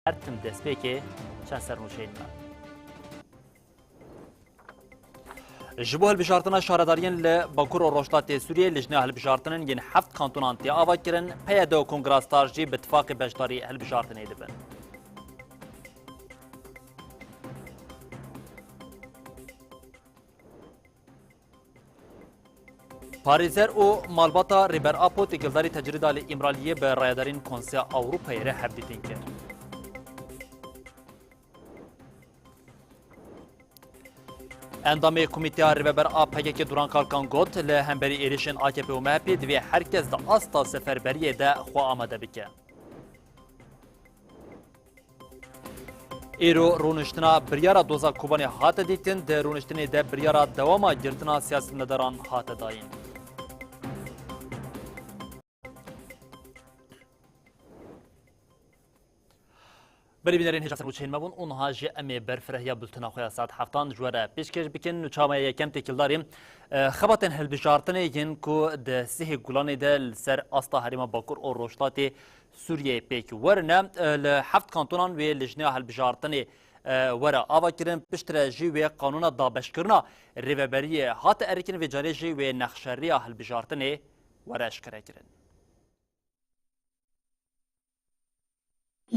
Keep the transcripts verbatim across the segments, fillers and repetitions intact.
Her tim destpêkê çend sernûçeyên me. Ji bo hilbijartina şaredariyên li Bakur û Rojhilatê Sûriyê, Lijneya Hilbijartinên yên heft kantonan tê avakirin, P Y D û Kongra Star jî bi tifaqê beşdarî hilbijartinê dibin. Parêzer û malbata Rêber Apo têkildarî tecrîda li Îmraliyê bi rayedarên Konseya Ewropayê re hevdîtin kir. Endamê Komîteya Rêveber a P K K Duran Kalkan got, li hemberî êrişên A K P û M H P divê her kes di asta seferberiyê de xwe amade bike. Îro rûniştina biryara doza Kobanê hate dîtin, di rûniştinê de biryara dewama girtina siyasetmedaran hate dayîn. Berî bînerên hêja ser nûçeyên me bûn û niha jî em ê berfirehiya bultena xwe ya saet heftan ji we re pêşkêş bikin. Nûça me ya yekem têkildarî, e, xebatên hilbijartinê yên ku di sihê Gulanê de li ser asta herêma Bakur û Rojhilatê Sûriyeyê pêk werine, e, li heft kantonan wê lijneya hilbijartinê, e, were avakirin, piştre jî wê qanûna dabeşkirina rêveberiyê hate erêkirin, vê carê jî wê nexşeriya hilbijartinê were eşkerekirin.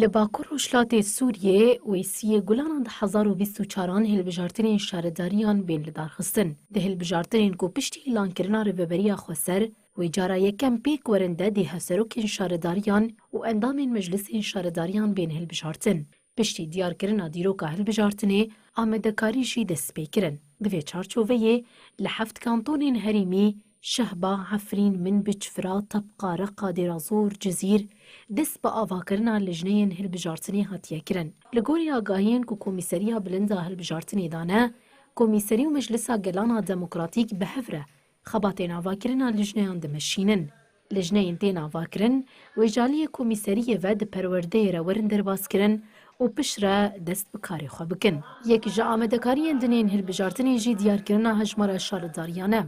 Li Bakur Rojhilatê Sûriyê wê siyê Gulana du hezar û bîst û çaran hilbijartinên şaredariyan bên lidarxistin. Di hilbijartinên ku piştî îlankirina Rêveberiya Xweser, wê cara yekem pêk werin de dê hevserokên şaredariyan û endamên meclisên şaredariyan bên hilbijartin. Piştî diyarkirina dîroka hilbijartinê, amadekarî jî dest pê kirin. Di vê çarçoveyê, li heft kantonên herêmî, Şehba, Efrîn, Minbic, Firat, Tebqa, Reqa, Dêrazor, Cizîr, dest bi avakirina lijneyên hilbijartinê hatiye kirin. Li gorî agahiyên ku Komîseriya Bilind a Hilbijartinê dane, Komîserî û Meclisa Gelana Demokratîk bi hev re xebatên avakirina lijneyan dimeşînin. Lijneyên tên avakirin, wê ji aliyê Komîseriyê ve di perwerdeyê re werin derbazkirin û piştre dest bi karê xwe bikin. Yek ji amadekariyên din ên hilbijartinê jî diyarkirina hejmara şaredariyan e.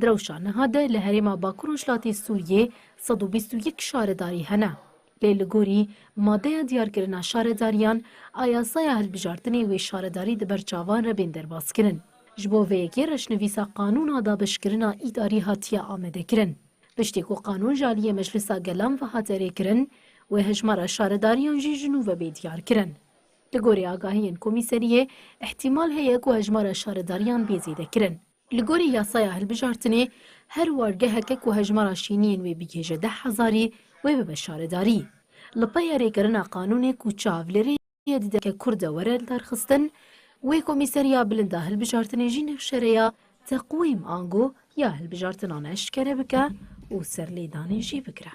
Di rewşa niha de li herêma Bakur Rojhilatê Sûriyê sed û bîst û yek şaredarî hene. Lê li gorî madeya diyarkirina şaredariyan a yasaya hilbijartinê wê şaredarî di ber çavan re bên derbazkirin. Ji bo vê yekê reşnivîsa qanûna dabeşkirina îdarî hatiye amadekirin. Piştî ku qanûn ji aliyê Meclisa Gelan ve hate rêkirin, wê hejmara şaredariyan jî ji nû ve bê diyarkirin. Li gorî agahiyên Komîseriyê, îhtîmal heye ku hejmara şaredariyan bê zêdekirin. Li gorî yasaya hilbijartinê, her wargeheke ku hejmara şîniyên wê bigihêje deh hezarî, wê bibe şaredarî. Li pey rêkirina qanûnê ku çav li rêyê dideke Kurd de were lidarxistin, wê Komîseriya Bilind a Hilbijartinê jî nexşereya teqwîm ango ya hilbijartinan eşkere bike û serlêdanê jî bigire.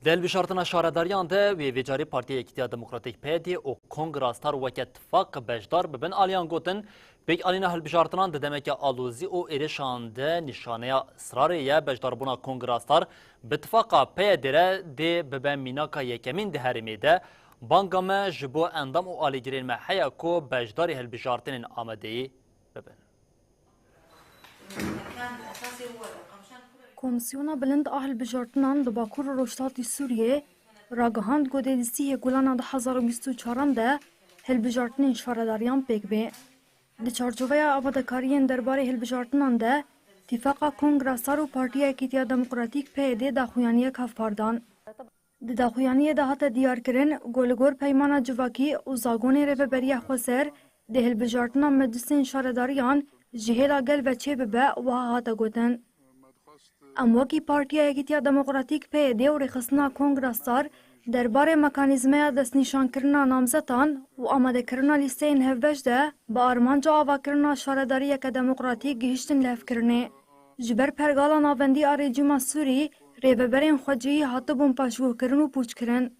Di hilbijartina şaredariyan de wê vê carê Partiya Yekîtiya Demokratîk P Y D û Kongra Star weke tifaq beşdar bibin. Aliyan gotin, pêkanîna hilbijartinan di demeke alozî û êrişan de nîşaneya israrê ye. Beşdarbûna Kongra Star bi tifaqa P Y D re dê bibe mînaka yekemîn di herêmê de. Banga me ji bo endam û alîgirên me heye ku beşdarî hilbijartinên amadeyî bibin. Komîsyona Bilind a Hilbijartinan li Bakur û Rojhilatê Sûriyê ragihand ku dê di sîhê Gulana du hezar û bîst û çaran de hilbijartinên şaredariyan pêk bê. Di çarçoveya amadekariyên derbarê hilbijartinan de, Tîfaqa Kongra Star û Partiya Yekîtiya Demokratîk P Y D daxuyaniyek hevpar dan. Di daxuyaniyê de hate diyarkirin ku li gor peymana civakî û zagonê Rêveberiya Xweser di hilbijartina meclisên şaredariyan ji hêla gel ve çêbibe, wiha hate gotin, Em wekî Partiya Yekîtiya Demokratîk P Y D û Rêxistina Kongra Star derbarê mekanîzmeya destnîşankirina namzetan û amadekirina lîsteyên hevbeş de bi armanca avakirina şaredariyeke demokratîk gihiştin lihevkirinê. Ji ber pergala navendî a rejîma Sûrî, rêveberên xwecihî hatibûn paşguhkirin û pûçkirin.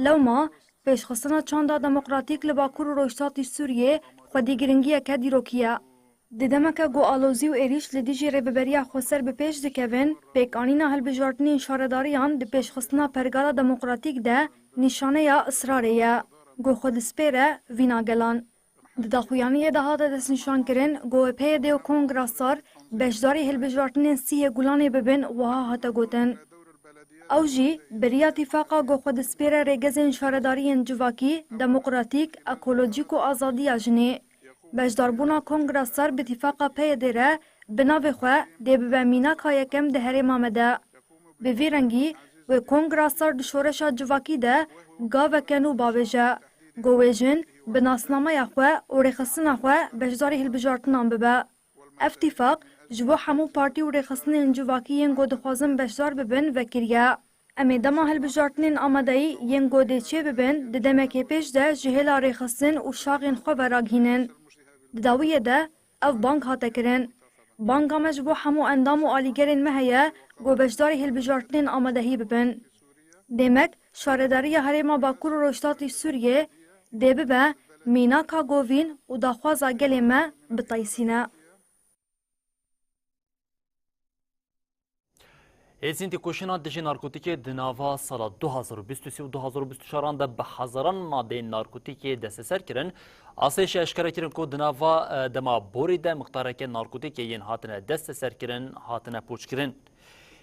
Lewma, pêşxistina çanda demokratîk li Bakur û Rojhilatî Sûriyê xwedî giringiyeke dîrokî ye. Di demeke ku alozî û êrîş li dijî Rêveberiya Xweser bi pêş dikevin, pêkanîna hilbijartinên şaredariyan di pêşxistina pergala demokratîk de nîşaneya israrê ye, ku xwe dispêre vîna gelan. Di daxuyaniyê de hate destnîşankirin ku P Y D û Kongra Star beşdarî hilbijartinên sîhê Gulanê bibin, wiha hate gotin. Ew jî bi riya tîfaqa ku xwe dispêre rêgezên şaredariyên civakî, demokratîk, ekolojîk û azadiya jinê. Beşdarbûna Kongra Sar bi tîfaqa P Y D re bi navê xwe dê bibe mînaka yekem di herêma me de. Bi vî rengî wê Kongra Sar di şoreşa civakî de gaveke nû bavêje, ku wê jin bi nasnameya xwe û rêxistina xwe beşdarî hilbijartinan bibe. Ev tîfaq ji bo hemû partî û rêxistinên civakî yên ku dixwazin beşdar bibin vekiriye. Em ê dema hilbijartinên amadeyî yên ku dê çêbibin di demekê pêş de ji hêla rêxistin û şaxên xwe ve ragihînin. Di dawiyê de ev bang hate kirin. Banga me ji bo hemû endam û alîgerên me heye ku beşdarî hilbijartinên amadehî bibin. Demek, şaredariya Herêma Bakur û Rojhilatî Sûriyê dê bibe mînaka govîn û daxwaza gelê me biteysîne. Hêzên têkoşîna dijî narkotîkê di nava sala du hazar û bîst û sê û du hazar û bîst û çaran de bi hezaran madeyên narkotîkê desteser kirin. Asayişê eşkere kirin ku di nava, e, dema borî de miqdareke narkotîkê yên hatine desteserkirin, hatine pûçkirin.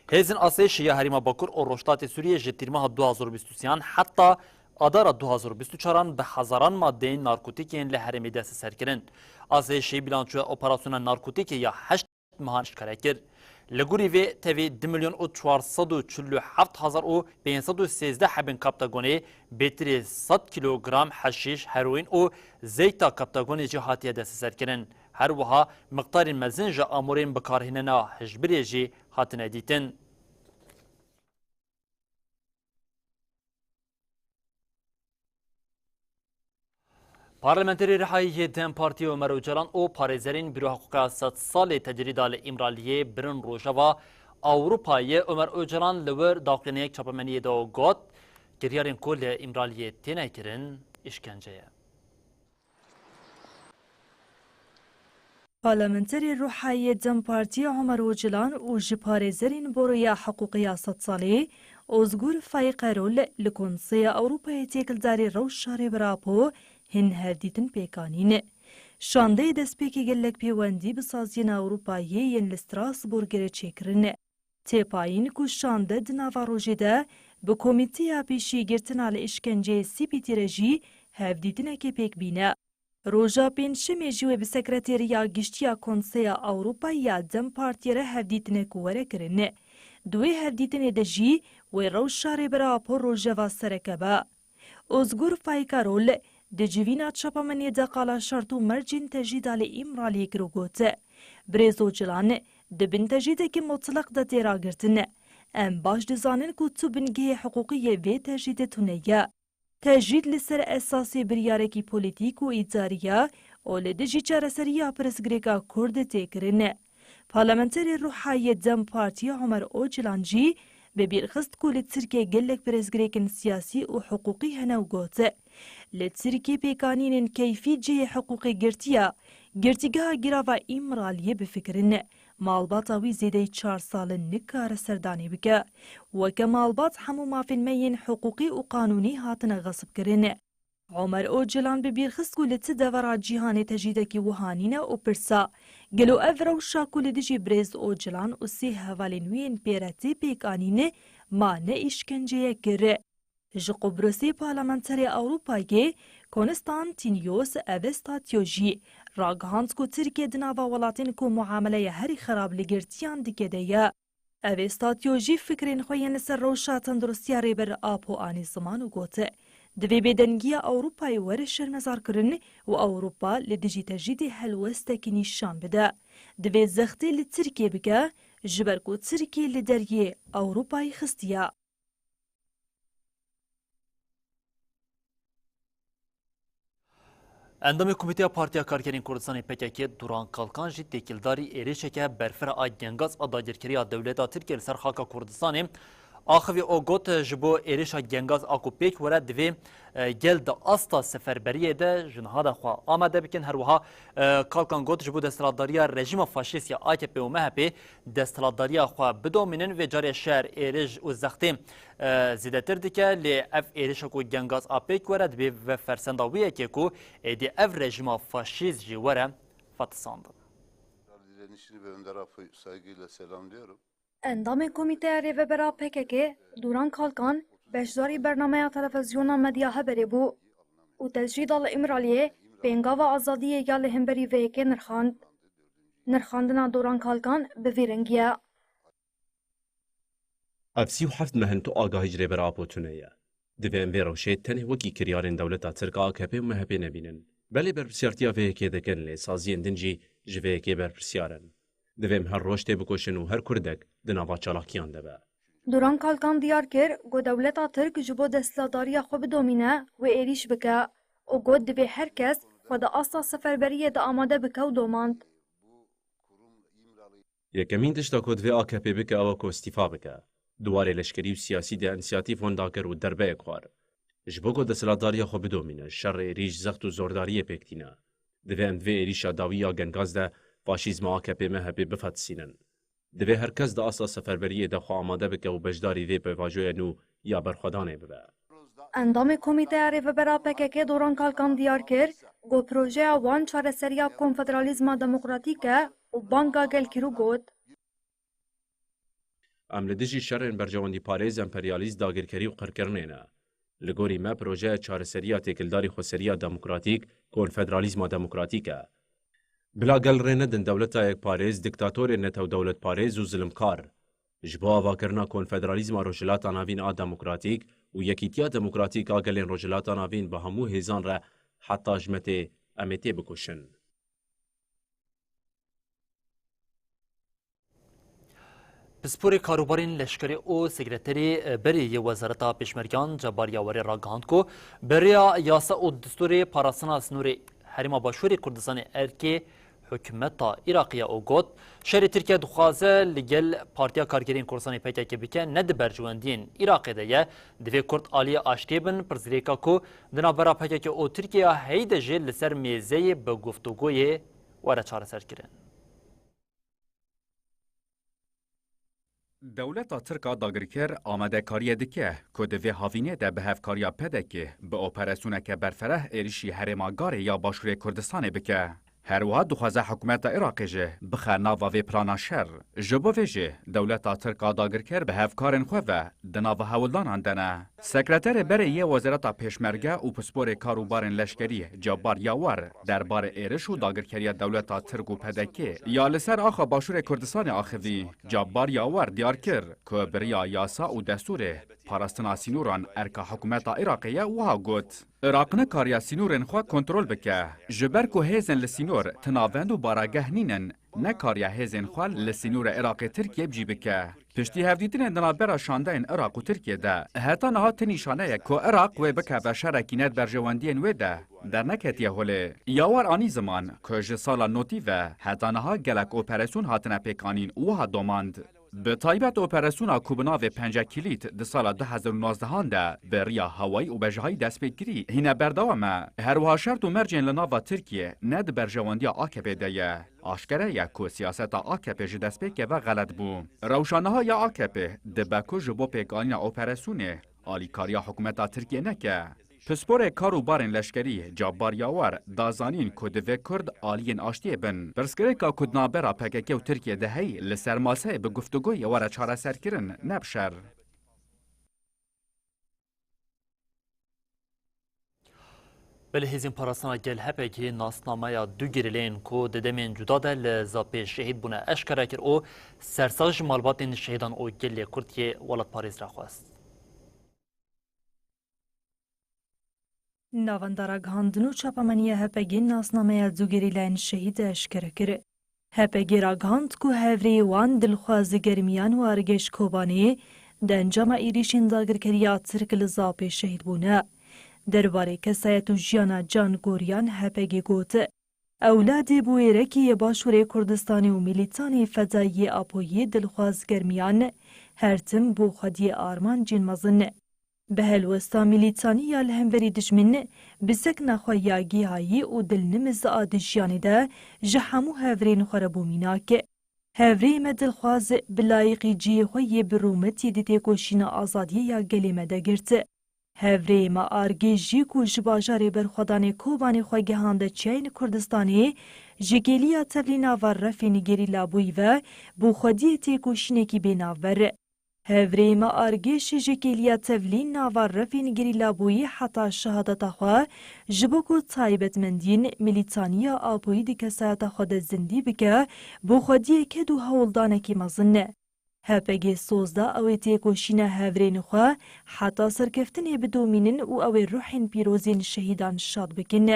Hêzên asayişê ya Herêma Bakur û Rojhilatê Sûriyê ji tîrmeha du hazar û bîst û sêyan heta adara du hazar û bîst û çaran bi hezaran madeyên narkotîkê yên li herêmê desteser kirin. Asayişê bîlançoya operasyona narkotîkê ya heşt mehan eşkere kir. Li gorî vê tevî du milyon û çar sed û çil û heft hezar û pênc sed û sêzdeh hebên kaptagonê, bêtirê sed kîlogram heşîş, heroîn û zeyta kaptagonê jî hatiye desteserkirin. Her wiha miqdarên mezin ji amûrên bikarhênena hişbirê jî hatine dîtin. Parlamenterê Rihayî yê DEM Partiyê Omer Ocalan û parêzerên Bîroya Hiqûqa Sed Salê Tecrîda li Îmraliyê birin Rojava Ewropayê. Omer Ocalan li wir daxuyaniyek çapemeniyê de got, kiryarên ku li Îmraliyê têne kirin, îşkence ye. Parlamenterê Ruhayê DEM Partiyê Omer Ocalan û ji parêzerên Boroya Hiqûqiya Sed Salê Ozgur Faîq Erol li Konseya Ewropayê têkildarî rewşa Rêber Apo hin hevdîtin pêk anîn. Şandeyê destpêkê gelek pêwendî bi saziyên Ewropayê yên li Strasbourgê re çêkirin. Tê payîn ku şande di nava rojê de bi Komîteya Pêşîgirtina li Îşkenceyê C P T re jî hevdîtinekê pêk bîne. Roja Pêncşemê jî wê bi Sekreteriya Giştî ya Konseya Ewropayê ya DEM Partiyê re hevdîtinek were kirin. Di wê hevdîtinê de jî wê rewşa Rêber Apo rojeva sereke be. Ozgur Faîkarol di civîna çapemeniyê de qala şert û mercên tecrîda li Îmraliyê kir û got, Birêz Ocalan di bin tecrîdekî mutleq de tê ragirtin. Em baş dizanin ku tu bingehê hiqûqî yê vê tecrîdê tune ye. Tecrîd li ser esasê biryarekî polîtîk û îdarî ye û li dijî çareseriya pirsgirêka Kurd tê kirin. Parlamenterê Ruhayê DEM Partiyê Omer Ocalan jî bi bîr xist ku li Tirkiyê gelek pirsgirêkên siyasî û hiqûqî hene û got, Li Tirkiyê pêkanînên keyfî cihê hiqûqê girtiye, girtîgeha girava Îmraliyê bifikirin. Malbata wî zêdeyî çar sal in nikare serdanê bike. Weke malbat hemû mafên me yên hiqûqî û qanûnî hatine xesibkirin. Omer Ocalan bi bîr xist ku li ti devera cîhanê tecrîdekî wiha nîne û pirsa, gelo ev rewşa ku li dijî birêz Ocalan û sê hevalên wî yên pê re tê pêkanîn, ma ne îşkenceyek kir? Ji Qubrusê parlamenterê Ewropayê Konstantinios Evestatio jî ragihand ku Tirkiye di nava welatên ku muameleya herî xerab li girtiyan dike de ye. Evestatio jî fikrên xwe yên li ser rewşa tenduristiya Rêber Apo anî ziman û got, Divê bêdengiya Ewropayê were şermezarkirin û Ewropa li dijî tecrîdê helwestekî nîşan bide. Divê zextê li Tirkiye bike, ji ber ku Tirkiye li deriyê Ewropayê xistiye. Endamê Komîteya Partiya Karkerên Kurdistanê P K K Duran Kalkan jî têkildarî êrişeke berfireh a Gengaz a dagirkeriya dewleta Tirkiye li ser xaka Kurdistanê axivî û got, ji bo êrişa Gengaz a ku pêk were divê, e, gel di asta seferberiyê de ji niha de xwe amade bikin. Her wiha, e, Kalkan got, ji bo desthilatdariya rejîma faşîst ya A K P û M H P desthilatdariya xwe bidomînin, vê carê şer êrîş û zextê e, zêdetir dike, lê ev êrişa ku Gengaz a pêk were dibê ve fersenda wî yekê ku êdî ev rejîma faşîst jî were fetisandin. Direnişini ve Önder Apo'yu saygıyla selamlıyorum. Endamê Komîteya Rêvebera P K K, Duran Kalkan, beşdarî bernameya televîzyona Medya Heberê bû û tecrîda li Îmraliyê pêngava azadiyê ya li hemberî vê yekê nirxand. Nirxandina Duran Kalkan bi vî rengî ye. Ev sî û heft meh in tu agahî ji Rêber Apo tune ye. Divê em vê rewşê tenê wekî kiryarên dewleta Tirk a A K P û M H P nebînin. Belê berpirsyartiya vê yekê dikin, lê saziyên din jî ji vê yekê berpirsyar in. Divê em her roj têbikoşin û her kurdek di nava çalakiyan de be. Duran Kalkan diyar kir ku dewleta Tirk ji bo desthilatdariya xwe bidomîne, wê êrîş bike û got divê her kes xwe di asta seferberiyê de amade bike û domand. Yekemîn tişta ku divê A K P bike ew e ku îstîfa bike. Di warê leşkerî û siyasî de însiyatîf wenda kir û derbeyek xwar. Ji bo ku desthilatdariya xwe bidomîne, şer, êrîş, zext û zordariyê pêk tîne. Divê em di vê êrîşa dawî ya gengaz de faşîzma A K P M H P bifetisînin. Divê her kes di asta seferberiyê de xwe amade bike û beşdarî vê pêvajoya nû ya berxwedanê bibe. Endamê Komîteya Rêvebera P K K Doran Kalkan diyar kir ku projeya wan çareseriya konfederalîzma demokratîk e û banga gel kir û got, Em li dijî şerên berjewendîparêz, emperyalîst, dagirkerî û qirkirinê ne. Li gorî me, projeya çareseriya têkildarî xweseriya demokratîk, konfederalîzma demokratîk e. Bila gel rê nedin dewleta yekparêz, diktatorên netewdewletparêz û zilimkar. Ji bo avakirina konfederalîzma Rojhilata Navîn a demokratîk û yekîtiya demokratîk a gelên Rojhilata Navîn bi hemû hêzan re heta ji me tê em ê têbikoşin. Pisporê Karûbarên Leşkerî û Sekreterê Berê yê Wezareta Pêşmergeyan Cebar Yawerê ragihand ku bi rêya yasa û destûrê parastina sînorê Herêma Başûrê Kurdistanê erkê hikûmeta Iraqê ye û got, şerê Tirkiye dixwaze li gel Partiya Karkerên Kurdistanê P K K bike, ne di berjewendiyên Iraqê de ye, divê Kurd aliyê aştiyê bin, pirsgirêka ku di navbera P K K û Tirkiye ya heyî de jî li ser mêzeyê bi guftûgoyê were çareserkirin. Dewleta Tirk a dagirker amadekariyê dike ku di vê havînê de bi hevkariya P D K bi operasyoneke berfereh êrişî herêma Garê ya Başûrê Kurdistanê bike. Her wiha dixwaze hikûmeta Iraqê jî bixe nava vê plana şer. Ji bo vê jî dewleta Tirk a dagirker bi hevkarên xwe ve di nava hewldanan de ne. Sekreterê Berê yê Wezareta Pêşmerge û Pisporê Kar û Barên Leşkerî Cabbar Yawar derbarê êriş û dagirkeriya dewleta Tirk û P D K ya li ser axa Başûrê Kurdistanê axivî. Cabbar Yawar diyar kir ku bi riya yasa û destûrê parastina sînoran erka hikûmeta Iraqê ye, wiha got, Iraq nekariya sînorên xwe kontrol bike. Ji ber ku hêzên li sînor ti navend û barageh nînin, nekariya hêzên xwe li sînora Iraqê Tirkiye bi cî bike. Piştî hevdîtinên di navbera şandeyên Iraq û Tirkiye de heta niha ti nîşaneyek ku Iraq wê bikeve şerekî ne di berjewendiyên wê de derneketiye holê. Yawar anî ziman ku ji sala notî ve heta niha gelek operasyon hatine pêkanîn û wiha domand. Bi taybet operasyona ku bi navê Penca Kilît di sala du hezar û nozdehan de bi riya hewayî û bejahî dest pê kirî, hîne berdewam e. Her wiha şert û mercên li nava Tirkiye ne di berjewendiya A K P de ye. Aşkere ye ku siyaseta A K P ji destpêkê ve xelet bû. Rewşa niha ya A K P dibe ku ji bo pêkanîna operasyonê alîkariya hikûmeta Tirkiye neke. Pisporê Kar û Barên Leşkerî Cabbar Yawar da zanîn ku divê Kurd aliyên aştiyê bin. Pirsgirêka ku di navbera P K K û Tirkiye de heyî li ser maseyê bi guftûgoyê were çareserkirin, ne bi şer. Belê Hêzên Parastina Gel H P G nasnameya du gerîleyên ku di demên cuda de li Zapê şehîd bûne eşkere kir û sersax ji malbatên şehîdan û gelê Kurd yê welatparêz re xwest. Navenda Ragihandin û Çapemeniya H P G nasnameya du gerîleyên şehîd eşkere kir. H P G ragihand ku hevrêyê wan Dilxwaz Germiyan û Argeş Kobanê di encama êrîşên dagirkeriya Tirk li Zapê şehîd bûne. Derbarê kesayet û jiyana Can Goryan H P G got, Ewladê bûyerekî yê Başûrê Kurdistanê û milîtanê fedayî yê Apoyî Dilxwaz Germiyan her tim bo xwediyê armancên mezin. Bi helwesta milîtanî ya li hemberî dijmin, bi sekna xwe ya gîhayî û dilnimiz a di jiyanê de ji hemû hevrên xwe re bû mînak. Hevrêyê me Dilxwaz bi layiqî cihê xwe yê bi rûmetî di têkoşîna azadiyê ya gelê me de girt. Hevrêyê me Argê jî ku ji bajarê berxwedanê Kobanê xwe gihande çiyayên Kurdistanê, Ji kêliya tevlî nava refên gerîlabûyî ve bo xwediyê têkoşînekî bê navber. Hevrêyê me Argêş ji kêliya tevlî nava refên gerîlabûyî heta şehadeta xwe ji bo ku taybetmendiyên milîtaniya Apoyî di kesayeta xwe de zindî bike, bo xwediyê ked û hewldanekî mezin. H P G soz da ew ê têkoşîna hevrêyên xwe heta serkeftinê bidomînin û ew ê ruhên pîrozên şehîdan şad bikin.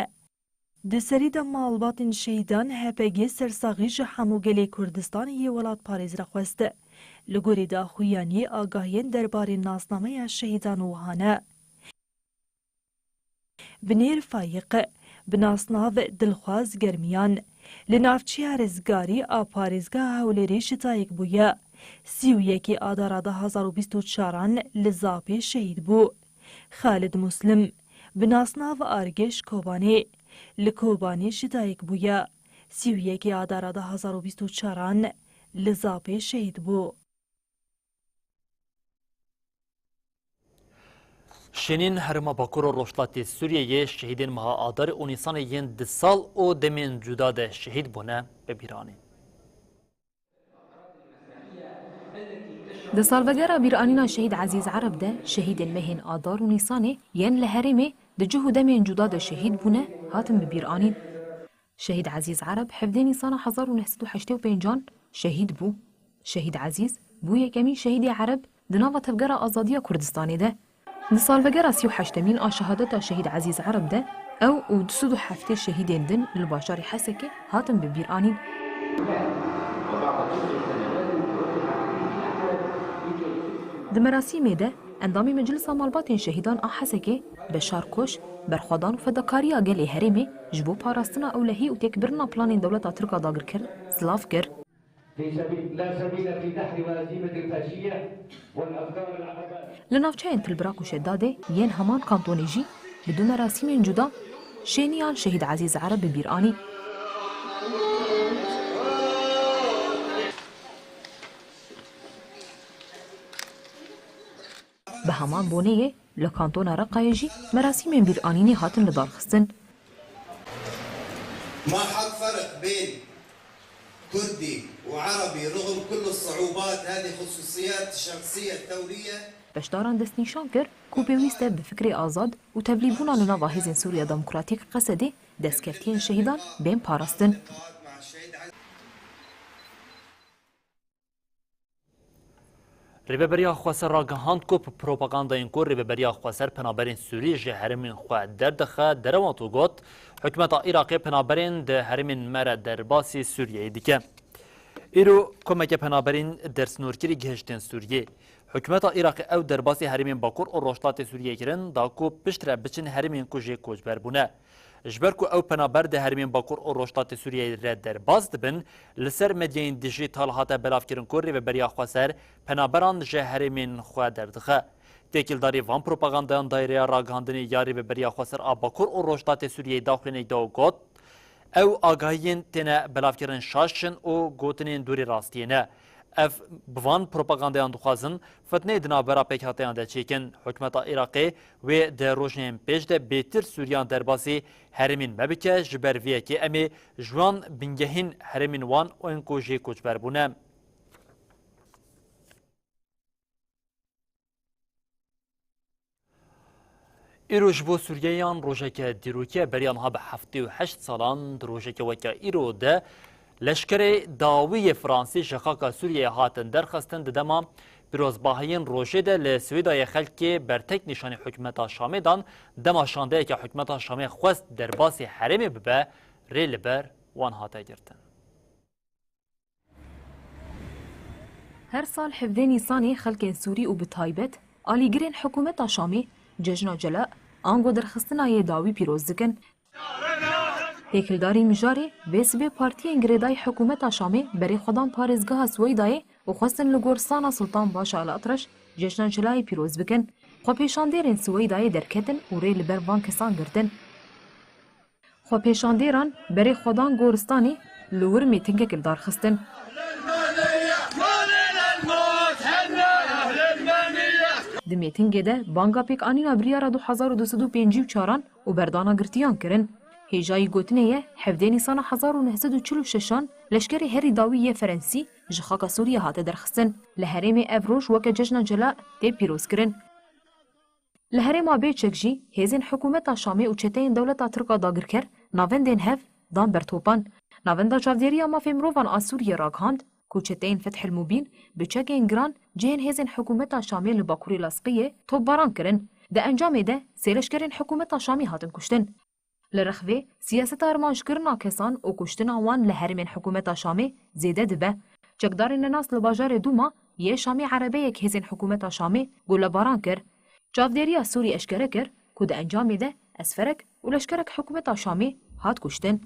Di serî de malbatên şehîdan H P G sersaxî ji hemû gelê Kurdistanê yê welatparêz re xwest. Li gorî daxuyaniyê agahiyên derbarê nasnameya şehîdan wiha ne. Binêr Fayiq, bi nasnav Dilxwaz Germiyan, li navçeya Rizgarî a parêzgeha Hewlêrê ji dayik bûye. Sî û yekê Adara du hazar û bîst û çaran li Zapê şehîd bû. Xalid Muslim, bi nasnav Argêş Kobanê, li Kobanê ji dayik bûye. Sî û yekê Adara du hazar û bîst û çaran li Zapê şehîd bû. Şênîn herêma Bakur û Rojhilatê Sûriyeyê şehîdên meha Adarê û Nîsanê yên di sal û demên cuda de şehîd bûne bi bîr anîn. Di salvegera bîranîna Şehîd Ezîz Ereb de şehîdên mehên Adar û Nîsanê yên li herêmê di cih û demên cuda de şehîd bûne, hatin bi bîr anîn. Şehîd Ezîz Ereb hevdê Nîsana hezar û neh sed û heştê û pêncan şehîd bû. Şehîd Ezîz bû yekemîn şehîdê Ereb di nava Tevgera Azadiya Kurdistanê de. Di salvegera sî û heştemîn a şehadeta Şehîd Ezîz Ereb de ew û du sed û heftê şehîdên din li bajarê Hesekê hatin bi bîr anîn. Di merasîmê de endamê Meclisa Malbatên Şehîdan a Hesekê Beşar Koç, berxwedan û fedakariya gelê herêmê ji bo parastina ewlehî û têkbirina planên dewleta Tirk a dagirker, silav kir. في سبيل، لا سبيل في دحر وهزيمة الفاشية والأفكار العقباء. Li navçeyên Tilbirak û Şedadê yên heman kantonê jî bi du merasîmên cuda şêniyan Şehîd Ezîz Ereb bi bîr anî. Bi heman boneyê li Kantona Reqayê jî merasîmên bîranînê hatin lidarxistin. ما حد فرق بين كردي وعربي رغم كل الصعوبات، هذه خصوصيات شخصية ثورية. Beşdaran destnîşan kir ku pêwîst e bi fikrê azad û tevlîbûna li nava Hêzên Sûriya Demokratîk, Qesedê, destkeftiyên şehîdan bên parastin. Rêveberiya Xweser ragihand ku bi propagandayên ku Rêveberiya Xweser penaberên Sûrî ji herêmên xwe derdixe derewand û got, Hikûmeta Iraqê penaberên di herêmên me re derbasî Sûriyeyê dike. Îro komeke penaberên dersnorkirî gihiştin Sûriyê. Hikûmeta Iraqê ew derbasî herêmên Bakur û Rojhilatê Sûriyê kirin, da ku piştre biçin herêmên ku jê koçber bûne. Ji ber ku ew penaber di herêmên Bakur û Rojhilatê Sûriyeyê re derbas dibin, li ser medyayên dijîtal hate belavkirin ku Rêveberiya Xweser penaberan ji herêmên xwe derdixe. Têkildarî van propagandayan Dayreya Ragihandinê ya Rêveberiya Xweser a Bakur û Rojhilatê Sûriyeyê daxuyaniyek da û got, Ew agahiyên têne belavkirin şaş in û gotinên dûrî rastiyê ne. Ev bi van propagandayan dixwazin fitneyê di navbera pêkhateyan de çêkin. Hikûmeta Iraqê wê di rojên pêş de bêtir Sûriyan derbasî herêmên me bike, ji ber vê yekê em ê ji wan bingehîn herêmên wan ên ku jê koçber bûne. Îro ji bo Sûriyeyan rojeke dîrokî ye. Beriya niha bi heftê û heşt salan di rojeke weke îro de leşkerê dawî yê Fransî ji xaka Sûriyeyê hatin derxistin. Di dema pîrozbahiyên rojê de li Swêdayê xelkê bertek nîşanî hikûmeta Şamê dan. Dema şandeyeke hikûmeta Şamê xwest derbasî herêmê bibe, rê li ber wan hate girtin. Her sal hevdê Nîsanê xelkên Sûrî û bi taybet alîgirên hikûmeta Şamê Cejna Cela ango derxistina yê dawî pîroz dikin. Têkildarî mijarê vê sibê partiyên girêdayî hikûmeta Şamê berê xwe dan parêzgeha Siweydayê û xwestin li goristana Sultan Başa El Atreş Cejna Celayê pîroz bikin. Xwepêşandêrên Siweydayê derketin û rê li ber van kesan girtin. Xwepêşandêran berê xwe dan goristanê li wir mêtingek li dar xistin. Di mêtingê de banga pêkanîna biryara du hezar û du sed û pêncî û çaran û berdana girtiyan kirin. Hêjayî gotinê ye, hevdê Nîsana hezar û neh sed û çil û şeş an leşkerê herî dawî yê Ferensî ji xaka Sûriyê hate derxistin. Li herêmê ev roj weke Cejna Celal tê pîrozkirin. Li herêma Bêçek jî hêzên hikûmeta Şamê û çeteyên dewleta Tirk a dagirker navendên hev dan ber topan. Navenda Çavdêriya Mafê Mirovan a Sûriyê ragihand ku çeteyên Fethil Mubîn bi çekên giran cihên hêzên hikûmeta Şamê li bakurê Lasqiyê topbaran kirin. Di encamê de sê leşkerên hikûmeta Şamê hatin kuştin. Li rex vê, siyaseta armanckirina kesan û kuştina wan li herêmên hikûmeta Şamê zêde dibe. Çekdarên nenas li bajarê Dûma yê Şamê erebeyek hêzên hikûmeta Şamê golebaran kir. Çavdêriya Sûrî eşkere kir ku di encamê de esferek û leşkerek hikûmeta Şamê hat kuştin.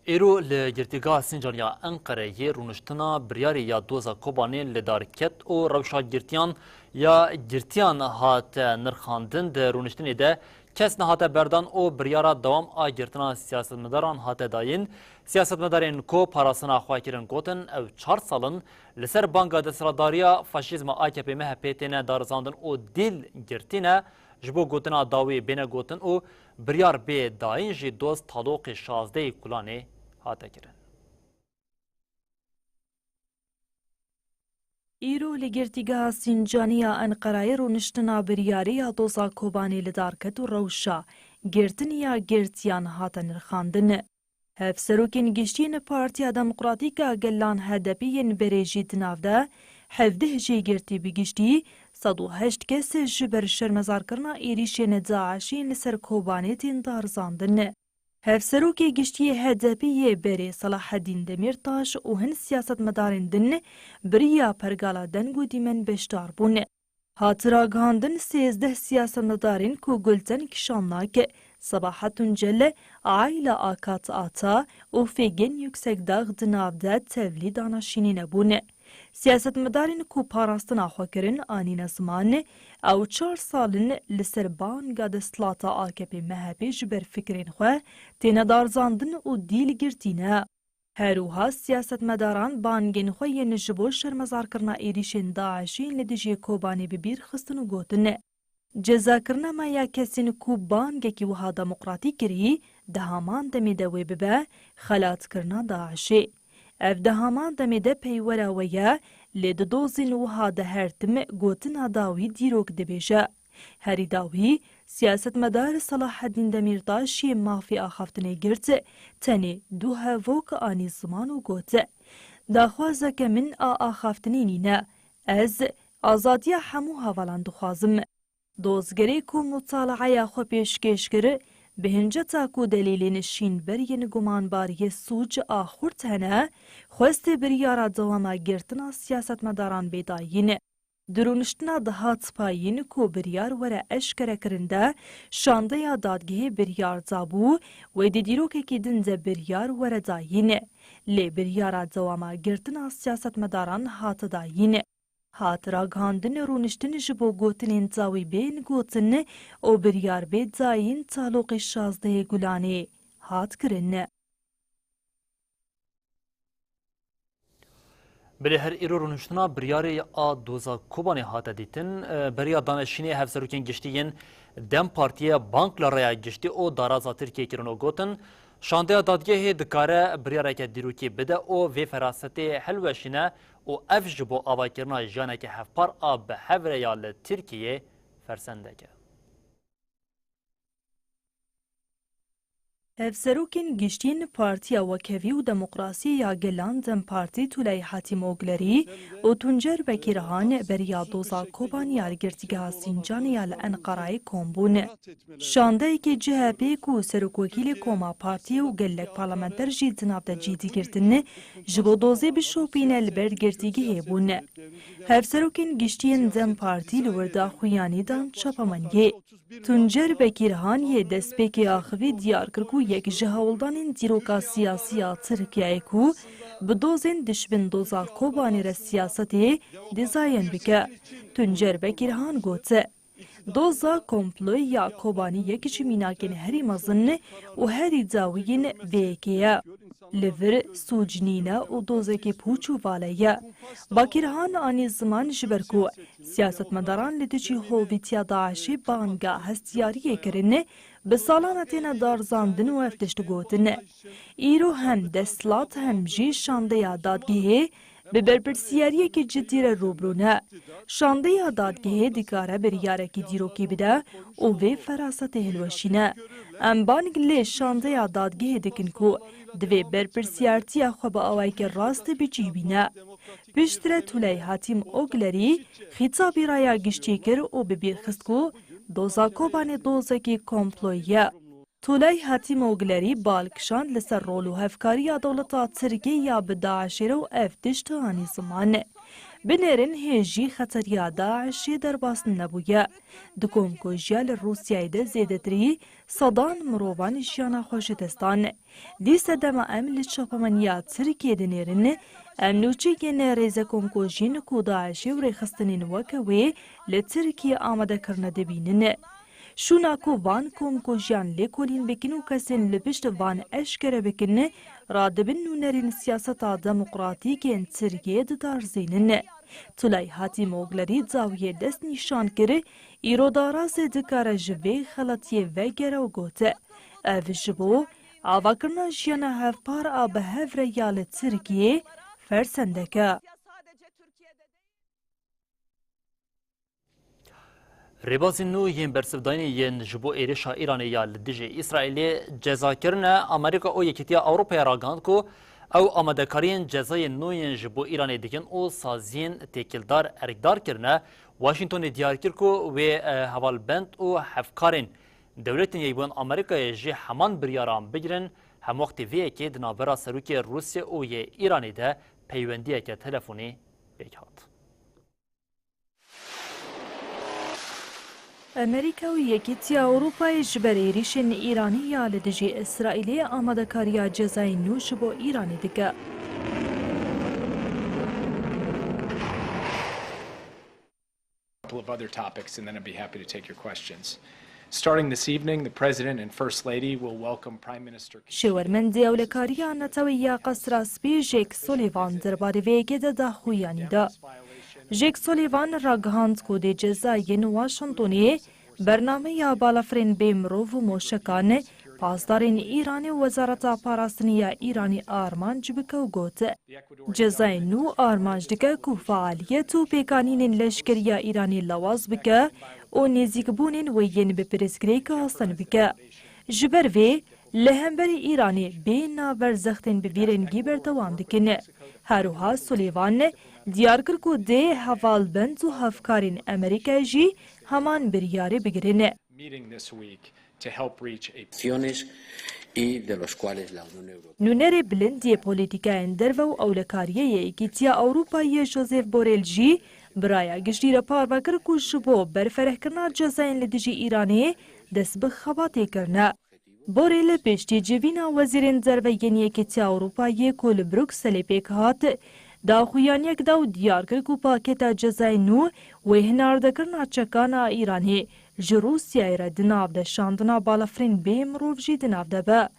Îro li Girtîgeha Sincan ya Enqereyê rûniştina biryarê ya doza Kobanê li dar ket û rewşa girtiyan ya girtiyan hat nirxandin. Di rûniştinê de kes nehate berdan û biryara dewam a girtina siyasetmedaran hate dayîn. Siyasetmedarên ku parastina xwe kirin gotin, ew çar sal in li ser banga desthilatdariya faşîzma A K P M H P têne darizandin û dîl girtî ne. Ji bo gotina dawî bêne gotin û biryar bê dayîn jî doz taloqê şazdehê Gulanê hate kirin. Îro li Girtîgeha Sincanî ya Enqerayê rûniştina biryarê ya doza Kobanê li dar ket û rewşa girtin ya girtiyan hate nirxandin. Hevserokên giştî yên Partiya Demokratîk a Gelan H D P yên berê jî di nav de hevdeh jêgirtî bi giştî sed û heşt kes ji ber şermezarkirina êrîşên DAIŞ'ê li ser Kobanê tên darizandin. Hevserokê giştî yê H D P yê berê Selahaddîn Demîrtaş û hin siyasetmedarên din bi riya pergala deng û dîmen beşdar bûn. Hat ragihandin, sêzdeh siyasetmedarên ku Gulten Kişannak, Sabahat Tuncel, Ayla Akat Ata û Fêgên Yuksekdag di nav de tevlî danaşînê nebûn. Siyasetmedarên ku parastina xwe kirin anîne ziman, ew çar sal in li ser banga desthilata A K P M H P ji ber fikrên xwe têne darizandin û dîl girtî ne. Her wiha siyasetmedaran bangên xwe yên ji bo şermezarkirina êrîşên DAIŞ'ê li dijî Kobanê bi bîr xistin û gotin, cezakirina me ya kesên ku bangekî wiha demokratîk kirî, di heman demê de wê bibe xelatkirina DAIŞ'ê. Ev di heman demê de peywera we ye, lê di dozên wiha de her tim gotina dawî dîrok dibêje. Herî dawî, siyasetmedar Selahaddîn Demîrtaş yê mafê axaftinê girt, tenê du hevok anî ziman û got, daxwazeke min a axaftinê nîne. Ez azadiya hemû hevalan dixwazim. Dozgerê ku mutalaeya xwe pêşkêş kir, bi hinceta ku delîlên şînber yên gumanbariyê sûc a xurt hene, xwestê biryara dewama girtina siyasetmedaran bê dayîn. Di rûniştina dihat payîn ku biryar were eşkerekirin de, şandeya dadgehê biryar dabû, wê di dîrokekî din de biryar were dayîn. Lê biryara dewama girtina siyasetmedaran hate dayîn. Hat ragihandin, rûniştin ji bo gotinên dawî bên gotin û biryar bê dayîn taloqê şazdehê Gulanê hat kirin. Belê her îro rûniştina biryarê a doza Kobanê hate dîtin. E, beriya daneşînê hevserokên giştî yên DEM Partiyê bang li rêya giştî û daraza Tirkiyê kirin û gotin, şandeya dadgehê dikare biryareke dîrokî bide û vê ferasetê hilweşîne û ev ji bo avakirina jiyaneke hevpar a bi hev re ya li Tirkiyeyê fersendek e. Hevserokên giştî yên Partiya Wekhevî û Demokrasiyê ya Gelan DEM Partî Tulay Hatîmoglerî û Tuncer Bekîrhan beriya doza Kobanê ya li Girtîgeha Sincanê ya li Enqerayê kom bûn. Şandeyekê C H P ku serokwekîlê koma partiyê û gelek parlamenter jî di nav de cî digirtin, ji bo dozê bişopîne li ber girtîgehê bûn. Hevserokên giştî yên DEM Partî li wir daxuyanî dan çapemeniyê. Tuncer Bekîrhan yê destpêkê axivî diyar kir ku yek ji hewldanên dîroka siyasî ya Tirkiyeyê ku bi dozên dişbin doza Kobanê re siyasetê dîzayn bike. Tuncer Bekîrhan got, doza komployê ya Kobanî yek ji mînakên herî mezin û herî dawiyên vê yekê ye. Li vir sûc nîne û dozekê pûç û vale ye. Bakîrhan anî ziman ji ber ku siyasetmedaran li dijî hovîtiya DAIŞê banga hestiyariyê kirin, bi salana têne darzandin û ev tişt gotin. Îro hem desthilat hem jî şandeya dadgehê bi berpirsiyariyekî cidî re rûbirû ne. Şandeya dadgehê dikare biryarekî dîrokî bide û vê ferasetê hilweşîne. Em bang lê şandeya dadgehê dikin ku divê berpirsiyartiya xwe bi awayekî rast bi cih bîne. Piştre Tulay Hatîm Oglerî xîtabî raya giştî kir û bi bîr xist ku doza Kobanê dozekî komployî ye. Tulay Hatîm Oglerî bal kişand li ser rol û hevkariya dewleta Tirkiyê ya bi DAIŞê re û ev tişt anî ziman. Binêrin hê jî xeteriya DAIŞê derbas nebûye. Di komkujiya li Rûsyayê de zêdetirî sedan mirovan jiyana xwe ji dest dan. Dîse dema em li çapemeniya Tirkiyê dinêrin, em nûçeyên rêze komkujiyên ku DAIŞê û rêxistinên weke wê li Tirkiyê amade kirine dibînin. Şûna ku van komkujiyan lêkolîn bikin û kesên li pişt van eşkere bikin, radibin nûnerên siyaseta demokratîk ên Tirkiyê didarzînin. Tulay Hatîmoglerî dawiyê dest nîşan kir, îro darazê dikare ji vê xeletiyê vegere û got, ev ji bo avakirina jiyana hevpar a bi hev re ya li Tirkiyê fersendek e. Rêbazên nû yên bersivdayînê yên ji bo êrişa Îranê ya li dijî Îsraîlê ceza kirine, Amerîka û Yekîtiya Ewropayê ragihand ku ew amadekariyên cezayên nû yên ji bo Îranê dikin û saziyên têkildar erkdar kirine. Washingtonê diyar kir ku wê, e, hevalbend û hevkarên Dewletên Yekbûyên Amerîkayê jî heman biryaran bigirin, hemwextê vê yekê di navbera serokê Rûsya û yê Îranê de peywendiyeke telefonî pêk hat. Amerîka û Yekîtiya Ewropayê ji ber êrîşên Îranî ya li dijî Îsraîlê amadekariya cezayên nû ji bo Îranê dike. Couple of other topics, and then I'd be happy to take your questions. Starting this evening, the President and First Lady will welcome Prime Minister Şêwermendê Ewlekariya Netewî ya Qesra Spî Jake Sullivan derbarê vê yekê de daxuyanî da. Jake Sullivan ragihand ku dê cezayên Washingtonê bernameya balafirên bê mirov û moşekan pasdarên Îranê û Wezareta Parastinê ya Îranê armanc bike û got, cezayên nû armanc dike ku fealiyet û pêkanînên leşkeriya Îranê lawaz bike û nêzîkbûnên wê yên bi pirsgirêk asan bike. Ji ber vê, li hemberî Îranê bê navber zextên bi vî rengî berdewam dikin. Her wiha Sullivan diyar kir ku dê hevalbend û hevkarên Amerîkayê jî heman biryarê bigirin. Meeting this week to help reach a Acciones y de los cuales la Unión Europea. Nûnerê bilind yê polîtîkayên derve û ewlekariyê yê Yekîtiya Ewropayê Josep Borrell jî bi raya giştî re parve kir ku ji bo berferehkirina cezayên li dijî Îranê dest bi xebatê kirine. Borrell piştî civîna wezîrên derve yên Yekîtiya Ewropayê ku li Brukselê pêk hat, daxuyaniyek da û diyar kir ku paketa cezayên nû wê hinardekirina çekan a Îranê ji Rûsyayê re di nav de şandina balafirên bê mirov jî di nav de be.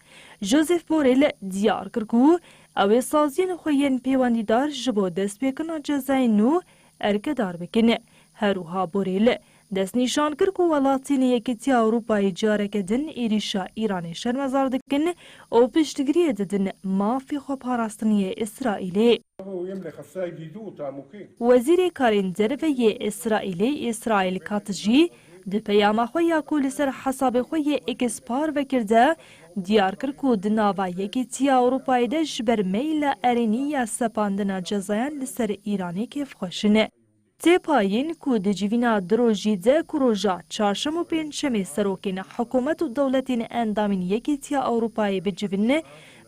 Josep Borrell diyar kir ku ew ê saziyên xwe yên pêwendîdar ji bo destpêkirina cezayên nû erkdar bikin. Her wiha Borrell destnîşan kir ku welatên Yekîtiya Ewropayê careke din êrîşa Îranê şermezar dikin û piştgiriyê didin mafê xweparastinê yê Îsraîlê. Wezîrê Karên Derve yê Îsraîlê Îsraîl Katz jî di peyama xwe ya ku li ser hesabê xwe yê X parve kir de diyar kir ku di nava Yekîtiya Ewropayê de ji ber meyla erênî ya sepandina cezayan li ser Îranê kêfxweş in. Tê payîn ku di civîna du rojî de ku roja çarşem û pêncşemê serokên hikûmet û dewletên endamên Yekîtiya Ewropayê bicivin,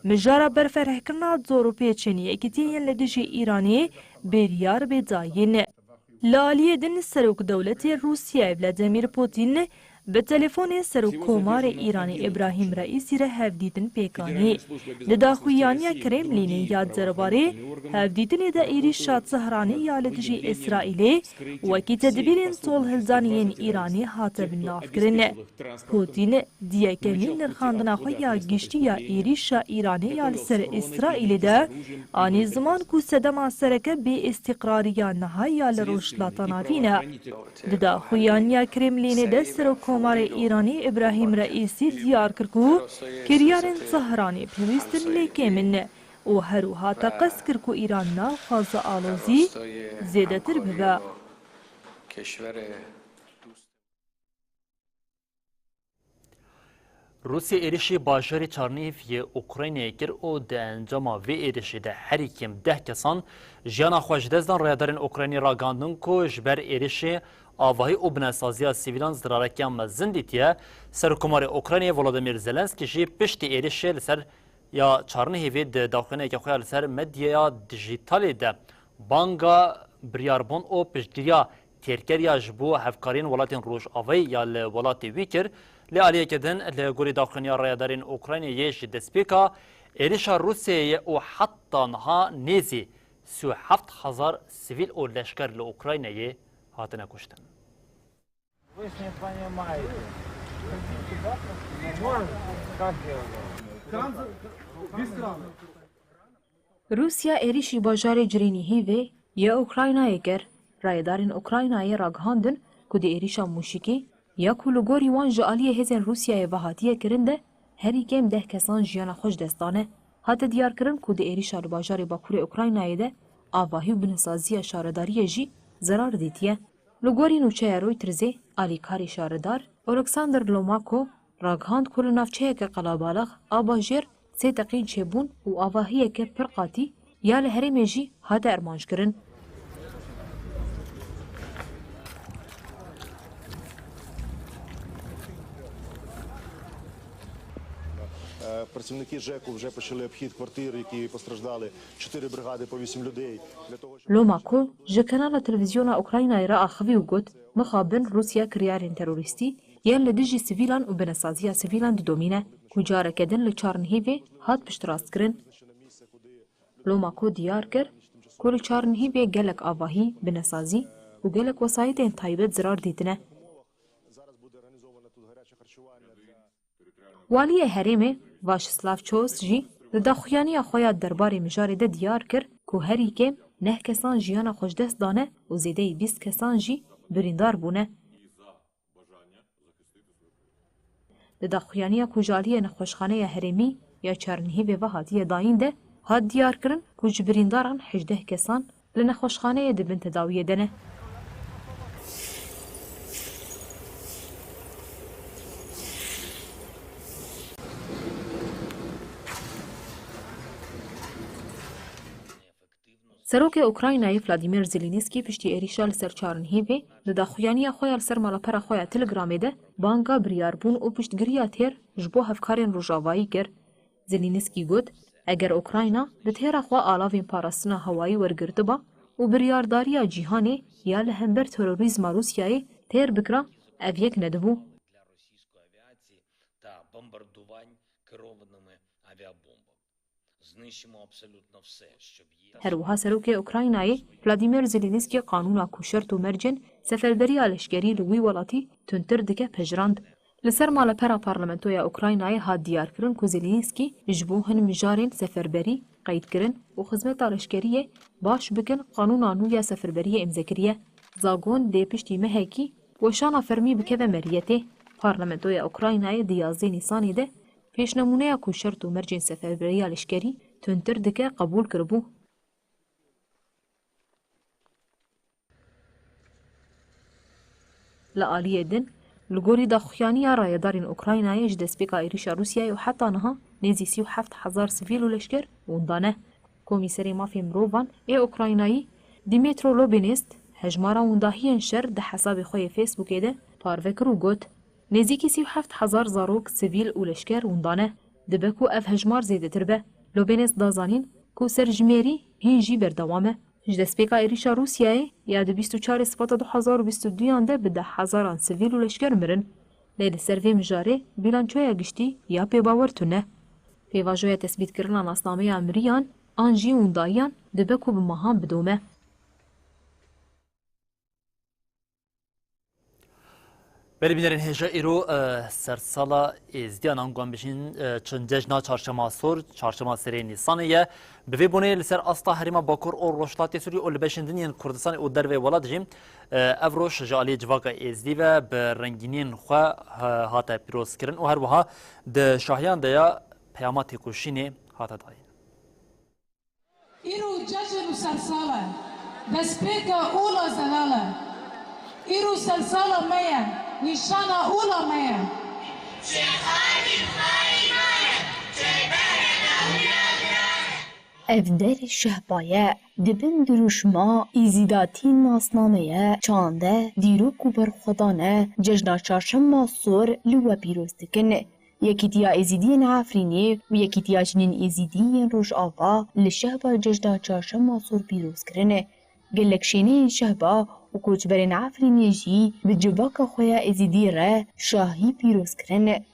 mijara berferehkirina dor û pêçên Yekîtiyê yên li dijî Îranê biryar bê dayîn. Li aliyê din Serokdewletê Rûsyayê Vladimir Putin Bi telefonê Serokkomarê Îranê Îbrahîm Reîsî re hevdîtin pêk anî. Di daxuyaniya Kremlînê ya derbarê hevdîtinê de êrîşa Tehranê ya li dijî Îsraîlê wekî tedbîrên tolhildanê yên Îranê hate binavkirin. Putin di yekemîn nirxandina xwe ya giştî ya êrîşa Îranê ya li ser Îsraîlê de anî ziman ku sedema sereke bêîstiqrariya niha ya li Rojhilata Navîn e. Di daxuyaniya Kremlînê de Serokkomarê Îranê Îbrahîm Reîsî diyar kir ku kiryarên Tehranê pêwîst in lê kêm in û her wiha teqez kir ku Îran naxwaze alozî zêdetir bibe. Rûsya êrişî bajarê Çarnîv yê Ukraynayê kir û di encama vê êrişê de herî kêm deh kesan jiyana xwe ji dest dan. Rayedarên Ukraynayê ragihandin ku ji ber êrişê avahî û binesaziya sivîlan zirareke mezin dîtiye. Serokkomarê Ukraynayê Volodymyr Zelenskî jî piştî êrişê li ser ya Çarnihêvê di daxuyaniyeke xwe ya li ser medyaya dijîtalê de banga biryarbûn û piştgiriya têrkeriya ji bo hevkariyên welatên Rojavayê ya li welatê wî kir. Lê aliyeke din, li gorî daxuyaniya rayedarên Ukraynayê ji destpêka êrişa Rûsyayê û heta niha nêzî sî û heft hezar sivîl û leşker li Ukraynayê hatine kuştin. Rûsya êrîşî bajarê Cirînîhîvê yê Ukraynayê kir. Rayedarên Ukraynayê ragihandin ku di êrîşa mûşikî ya ku li gorî wan ji aliyê hêzên Rûsyayê ve hatiye kirin de herî kêm deh kesan jiyana xwe ji dest dane. Hate diyarkirin ku di êrîşa li bajarê bakurê Ukraynayê de avahî û binesaziya şaredariyê jî zerar dîtiye. Li gorî nûçeya Reutersê, alîkarê şaredar Oleksandr Lomako ragihand ku li navçeyeke qelebalix a bajêr sê teqîn çêbûn û avahiyeke pir qatî ya li herêmê jî hate armanckirin. Е, Працівники ЖЕКу вже почали обхід квартир, які постраждали. Чотири бригади по вісім людей. Для того, щоб Lomako ji kanala televîzyona Ukraynayê re axivî û got, Mixabin Rûsya kiryarên terorîstî yên li dijî sivîlan û binesaziya sivîlan didomîne, ku careke din li Çarnihîvê hat piştrastkirin. Lomako diyar kir ku li Çarnihîvê gelek avahî, binesazî û gelek wesayîtên taybet zirar dîtine. Waliyê herêmê Vaşislav Ços jî di daxuyaniya xwe ya derbarê mijarê de diyar kir ku herî kêm neh kesan jiyana xwe ji dest dane û zêdeyî bîst kesan jî birîndar bûne. Di daxuyaniya ku ji aliyê Nexweşxaneya Herêmî ya Çarnihîvê ve hatiye dayîn de hat diyarkirin ku ji birîndaran hejdeh kesan li nexweşxaneyê di bin tedawiyê de ne. Serokê Ukraynayê Vladimir Zelensky piştî êrîşa li ser Çarnihîvê di daxuyaniya xwe ya li ser malpera xwe ya Telegramê de banga biryarbûn û piştgiriya têr ji bo hevkarên Rojavayî kir. Zelensky got, Eger Ukrayna di têra xwe alavên parastina hewayî wergirtiba û biryardariya cîhanê ya li hember terorîzma Rûsyayê têr bikira, ev yek nedibû. Для російської авіації та бомбардувань керованими авіабомбами. Знищимо абсолютно все, що є. Her wiha Serokê Ukraynayê Vladimir Zelensky qanûna ku şert û mercên seferberiya leşkerî li wî welatî tundtir dike pejirand. Li ser malepera Parlamentoya Ukraynayê hat diyarkirin ku Zelensky ji bo hin mijarên seferberî, qeydkirin û xizmeta leşkeriyê baş bikin qanûna nû ya seferberiyê îmze kiriye. Zagon dê piştî mehekî weşana fermî bikeve meriyetê. Parlamentoya Ukraynayê di yazdeh Nîsanê de pêşnemûneya ku şert û mercên seferberiya leşkerî tundtir dike qebûl kiribû. Li aliyê din, li gorî daxuyaniya rayedarên Ukraynayê ji destpêka êrîşa Rûsyayê û heta niha nêzî sî û heft hezar sivîl û leşker winda ne. Komîserê Mafê Mirovan ê Ukraynayî Dmytro Lobinist hejmara windahiyên şer di hesabê xwe yê Facebookê de parve kir û got, Nêzîkî sî û heft hezar zarok, sivîl û leşker winda ne. Dibe ku ev hejmar zêdetir be. Lobinist da zanîn ku serjimêrî hîn jî berdewam e. Ji destpêka êrîşa Rûsyayê ya di bîst û çarê Sibata du hezar û bîst û duyan de bi deh hezaran sivîl û leşker mirin. Lê li ser vê mijarê bîlançoya giştî ya pêbawer tune. Pêvajoya tesbîtkirina nasnameya miriyan an jî windayiyan dibe ku bi mehan bidome. Belê bînerên hêja îro, e, sersala Êzidiyan an guan bijîn, e, çin cejna Çarşema Sor, Çarşema Serê Nîsanê ye. Bi vê bonê li ser asta herêma Bakur û Rojhilatê Sûriyê û li beşên din yên Kurdistanê û dervê welat jî, e, ev roj ji aliyê civaka Êzidî ve bi rengîniyên xwe, e, hate pîrozkirin û her wiha di şahiyan de ya peyama têkoşînê hate dayîn. Îro cejn û sersal e. Destpêka ola zelal e. Îro sersala me ye. Nîşana ola me ye. Ev der şehba ye. Di bin dirûşma Êzîdatî nasname ye, çande, dîrok û berxwedan e, cejna Çarşema Sor li we pîroz dikin. Yekîtiya Êzîdiyên Efrînê û Yekîtiya Jinên Êzîdî yên Rojava li şehba cejna Çarşema Sor pîroz kirine. Gelek şêneyên şehba û koçberên Efrînê jî bi civaka xwe ya Êzîdî re şahî pîroz kirine.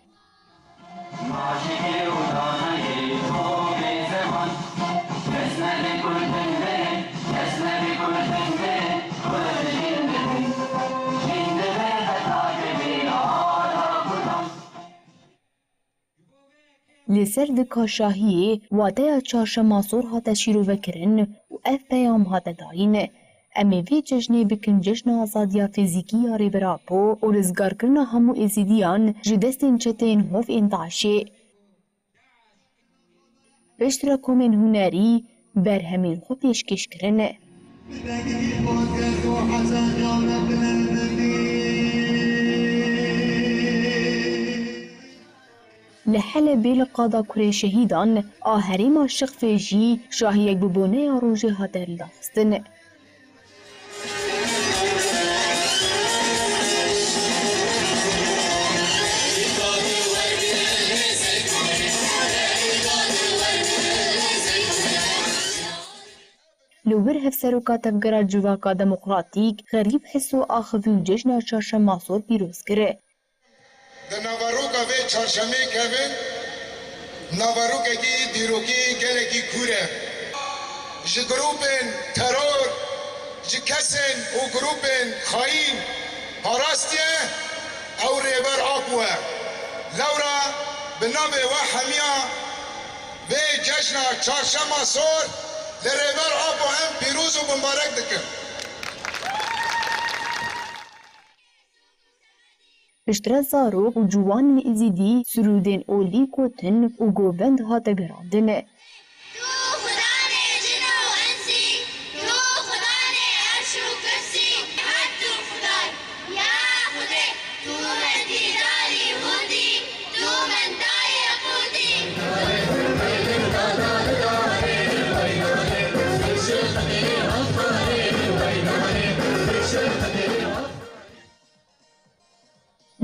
Li ser dika şahiyê wateya Çarşema Sor hate şîrovekirin û ev peyam hate dayîn: Em ê vê cejnê bikin cejna azadiya fîzîkî ya Rêber Apo û rizgarkirina hemû Êzîdiyan ji destên çeteyên hov ên DAIŞê. Piştre komên hunerî berhemên xwe pêşkêş kirine. Li Helebê li qada kurê şehîdan a herêma Şixfê jî şahiyek bi boneya rojê hate lidaxistin. Li wir Hevseroka Tevgera Civaka Demokratîk Xerîb Hiso axivî û cejna Çarşema Sor pîroz kir. Di naveroka vê çarşemê kevin, naverokekî dîrokî gelekî kûr e. Ji grûpên teror, ji kesên û grûpên xayîn parastiye, ew Rêber Apo e. Lewra bi navê we hemiya vê cejna Çarşema Sor li Rêber Apo em pîroz û bimbarek dikin. Piştre zarok û ciwanên Êzîdî sirûdên olî gotin û govend hate girandin. Tu xudanê jin û insî, tu xudanê erş û kirsî, her tu xuday, ya Xwedê, tu min dîdarî hûdî, tu min dayê qûdî.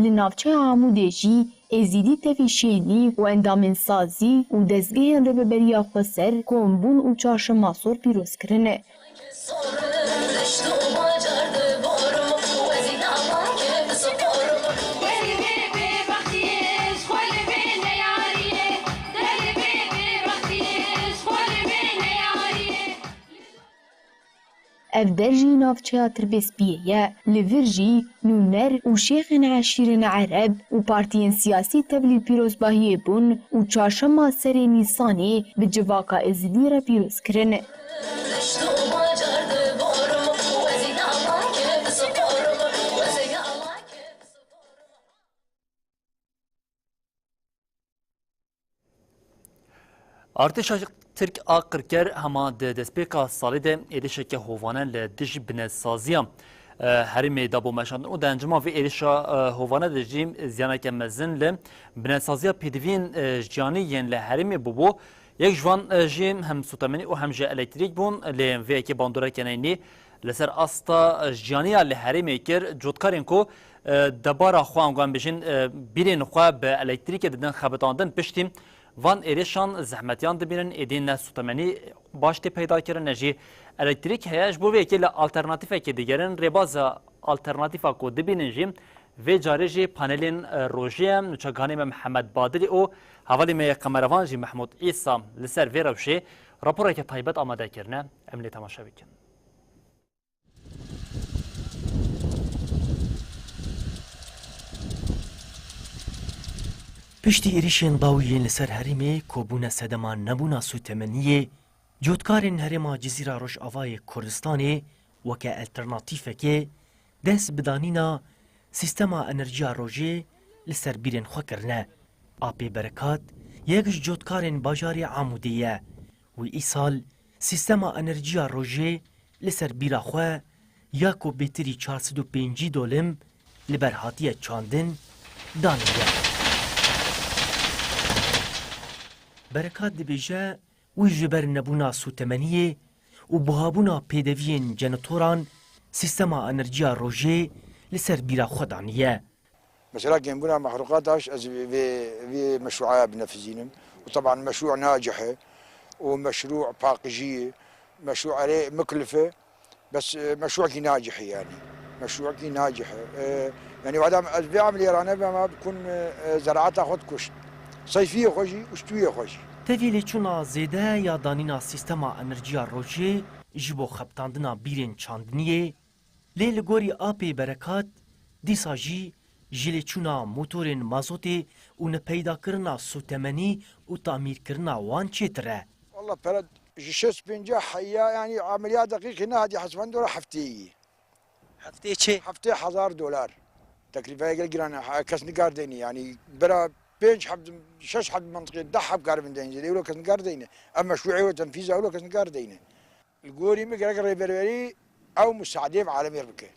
Li navçeya Amûdê jî Êzîdî tevî şênî û endamên sazî û dezgehên Rêveberiya Xweser kom bûn û Çarşema Sor pîroz kirine. Ev der jî navçeya Tirbêspiyê ye. Li vir jî nûner û şêxên eşîrên ereb û partiyên siyasî tevlî pîrozbahiyê bûn û Çarşema Serê Nîsanê bi civaka Êzidî re pîroz kirin. Artêşa Tirk a qirker hema di destpêka salê de êrişeke hovane li dijî binesaziya, e, herêmê da bo meşandin û di encama vê êrişa, e, hovane de jî ziyaneke mezin li binesaziya pêdiviyên, e, jiyanî yên li herêmê bûbû. Yek ji van, e, jî hem sûtemenî û hem jî elektrîk bûn. Lê vê yekê bandoreke neynî li ser asta, e, jiyaniya li herêmê kir. Cotkarên ku, e, debara xwe, ango em bêjin, e, bîrên xwe bi elektrîkê didin xebitandin, piştî van êrişan zehmetiyan dibînin, êdî ne sûtemenî baş tê peyda kirin, ne jî elektrîk heye. Ji bo vê yekê li alternatîfekê digerin. Rêbaza alternatîfa ku dibînin jî Vê carê jî panelên, e, rojê ye. Nûçegihanê me Mihemed Badilî û hevalê me yê qemerevan jî Mehmûd Îsa li ser vê rewşê raporeke taybet amade kirine. Em lê temaşe bikin. Piştî êrîşên dawî yên li ser herêmê ku bûne sedema nebûna sûtemeniyê, cotkarên herêma Cizîra Rojavayê Kurdistanê weke alternatîfekê dest bi danîna sîstema enerjiya rojê li ser bîrên xwe kirine. Apê Berekat yek ji cotkarên bajarê Amûdê ye. Wî îsal sîstema enerjiya rojê li ser bîra xwe ya ku bêtirî çar sed û pêncî dolim li ber hatiye çandin, daniye. Berekat dibêje, wî ji ber nebûna sûtemeniyê û buhabûna pêdeviyên cenitoran sîstema enerjiya rojê li ser bîra xwe daniye. Mesela kêmbûna mehruqata ji ez vê, vê meşruaya binefizînim. Û teban meşru nacih e û meşru paqijî ye, meşru erê miklif e. Bes, e, meşruekî nacih e yani. Meşruekî nacih e. E, yani wada ez vê emeliyê ranebe ma bikun, e, e, zeraata xwe dikuşt. Seyfiyê xwe jî û stûyê xwe jî. Tevî lêçûna zêde ya danîna sîstema enerjiya rojê ji bo xebitandina bîrên çandiniyê, lê li gorî Apê Berekat, dîsa jî ji lêçûna motorên mazotê û nepeydakirina sûtemenî û tamîrkirina wan çêtir e. Walla pere ji şêst pêncî heya, yani emeliya deqîqî nehatiye hesibandin dora hefteyî. Heftê çi? Heftê hezar dolar. Teklîfeya gel giran e, kes nikar deynî, yani bira pênc heb, şeş heb mentiqê, deh heb karibin deynî, zêde wilo kes nikar deynî. Em meşruê wilo tenfîza wilo kes nikar deynî. Li gorî min gerek rêberberî ew musaadê bi alemê re bike.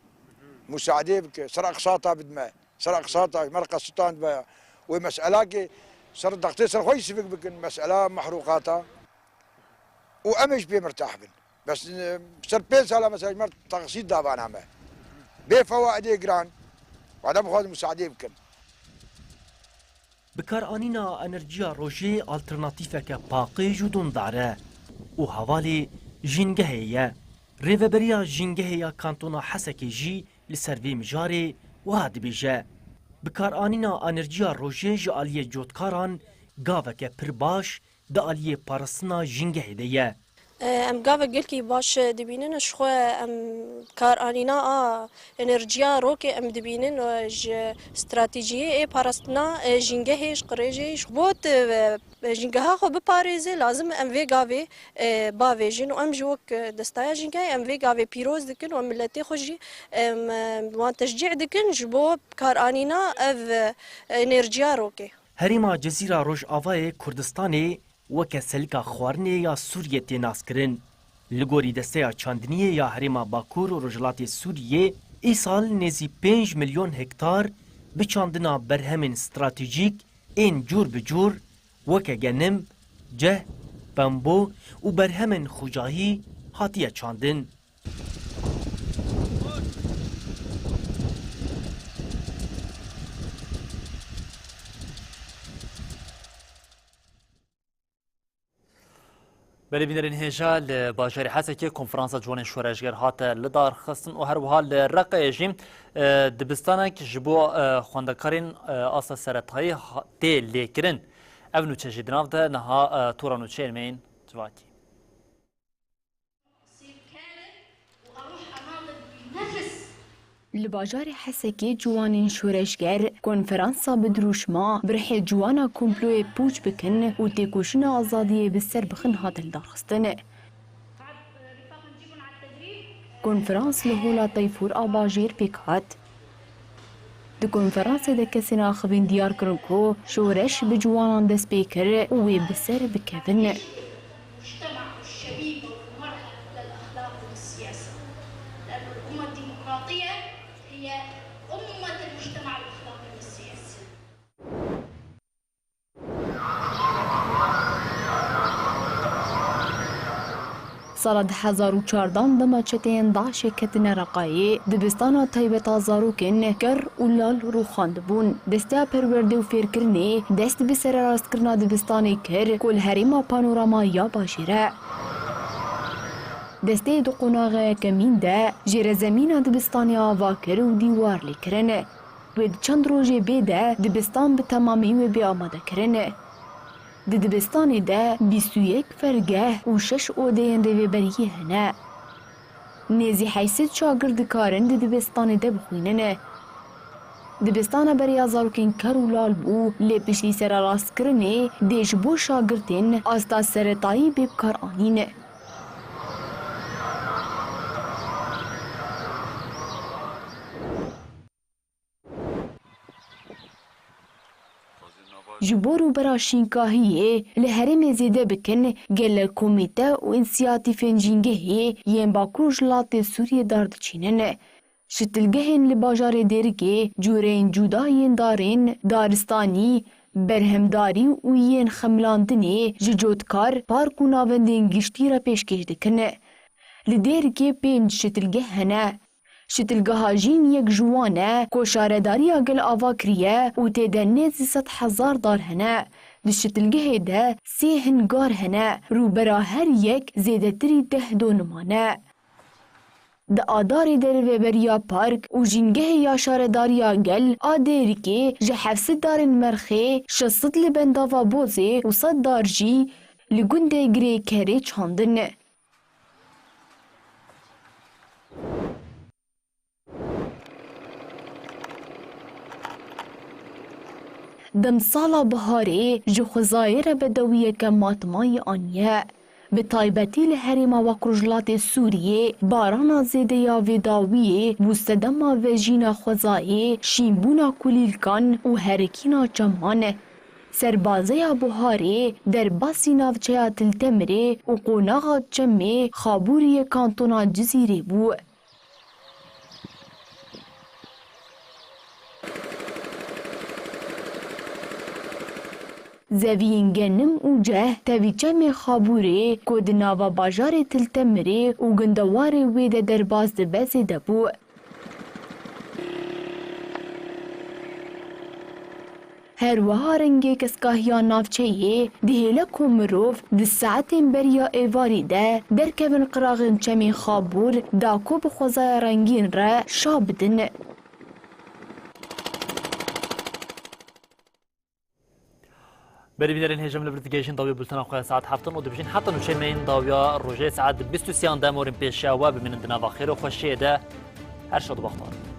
Musaadê bike, ser eqsata bidme, ser eqsata ji me re qesitandbe. Wê meselakê ser dextê ser xwe yî sivik bikin, mesela mehruqata. Û em ê ji pê mirtah bin. Bes, e, ser pênc sala mesela ji me re taksît davana me. Bê fewaidê giran, wada bixwazin musaadê bikin. Bikaranîna enerjiya rojê alternatîfeke paqij û dondar e û hevalê jîngehê ye. Rêveberiya jîngehê ya Kantona Hesekê jî li ser vê mijarê wiha dibêje, bikaranîna enerjiya rojê ji aliyê cotkaran gaveke pir baş di aliyê parastina jîngehê de ye. Em gavek gelkî baş dibînin, ji xwe em karanîna a enerjiya rokê em dibînin, e, ji stratejiyê ê parastina, e, jîngehê ji qirêjê ji bo, e, jîngeha xwe biparêze, lazim em vê gavê, e, bavêjin û em ji wek, e, destaya jîngehê em vê gavê pîroz dikin û em miletê xwe jî em, e, wan teşcî dikin ji bo karanîna ev, e, enerjiya rokê. Herêma Cezîra Rojavayê Kurdistanê weke selika xwarinê ya Sûriyê tê naskirin. Li gorî Desteya Çandiniyê ya Herêma Bakur û Rojhilatê Sûriyê, îsal nêzî pênc milyon hektar bi çandina berhemên stratejîk ên cûr bi cûr weke genim, ceh, pembo û berhemên xwecahî hatiye çandin. Belê bînerên hêja, li bajarê Hesekê konferansa ciwanên şoreşger hate lidarxistin û her wiha li Reqeyê jî, e, dibistanek ji bo, e, xwendekarên, e, asta seretayî ha-, tê lêkirin. Ev nûçe jî di nav de niha, e, tora nûçeyên me yên civakî. Li bajarê Hesekê ciwanên şoreşger konferansa bi dirûşma Birhê ciwana komployê pûç bikin û têkoşîna azadiyê bi ser bixin hat lidarxistin. Konferans li Hola Teyfûr a bajêr pêk hat. Di konferansê de kesên axivîn diyar kirin ku şoreş bi ciwanan dest pê kir û wê bi ser bikevin. المجتمع والشبيبة والمرأة للأخلاق والسياسة، لأن الأمة الديمقراطية هي أمة المجتمع الأخلاقي والسياسي. Sala du hezar û çardan dema çeteyên DAIŞê ketine Reqayê, dibistana taybet a zarokên ker û lal rûxandibûn. Desteya Perwerdê û Fêrkirinê dest bi sererastkirina dibistanê kir ku li herêma Panorama ya Bajêr e. Desteyê di qonaxa yekemîn de jêrezemîna dibistanê ava kir û dîwar lê kirin. Wê di çend rojê bê de dibistan bi temamî wê bê amadekirin. Di dibistanê de bîst û yek fergeh û şeş odeyên rêveberiyê hene. Nêzî heyşt sed şagird dikarin di dibistanê de bixwînin. Dibistana beriya zarokên ker û lal bû, lê piştî sererastkirinê dê ji bo şagirtên asta seretayî bê bikaranîn. Ji bo rûbera şînkahiyê li herêmê zêde bikin, gelek komîte û însiyatîfên jîngehê yên Bakur Rojhilatê Sûriyê dar diçînin. Şitilgehên li bajarê Dêrikê cûreyên cuda yên darên, daristanî, berhemdarî û yên xemilandinê ji cotkar, park û navendên giştî re pêşkêş dikin. Li Dêrikê pênc şitilgeh hene. Şitilgeha Jîn yek ji wan e ku şaredariya gel ava kiriye û tê de nêzî sed hezar dar hene. Di şitilgehê de sê hingar hene, rûbera her yek zêdetirî deh doniman e. Di adarê de rêveberiya park û jîngehê ya şaredariya gel a Dêrikê ji heft sed darên merxê, şeş sed li bendava bozê û sed dar jî li gundê Girê Kerê çandin. Demsala biharê ji xwezayê re bedewiyeke matmayî aniye. Bi taybetî li herêma Bakur Rojhilatê Sûriyê barana zêde ya vê dawiyê bû sedema vejîna xwezayê, şînbûna kulîlkan û herikîna çeman. Serbazeya buharê derbasî navçeya Til Temirê û qonaxa çemê Xabûriyê kantona Cizîrê bû. Zeviyên genim û ceh tevî çemê Xabûrê ku di nava bajarê Til Temirê û gundewarê wê de derbas dibe zêde bû. Her wiha rengê keskahiya navçeyê dihêle ku mirov di saetên beriya êvarî de derkevin qiraxên çemê Xabûr da ku bi xwezaya rengîn re şa bidin. Berî bînerên hêjim, li vir digihîjin dawiya bultena xwe ya saet heftan û dibijin heta nûçeyên me yên dawiya rojê saet bîst û sêyan dem orên pêşiya we bimînin di nava xêr û xweşiyê de. Her şad û baxtewar.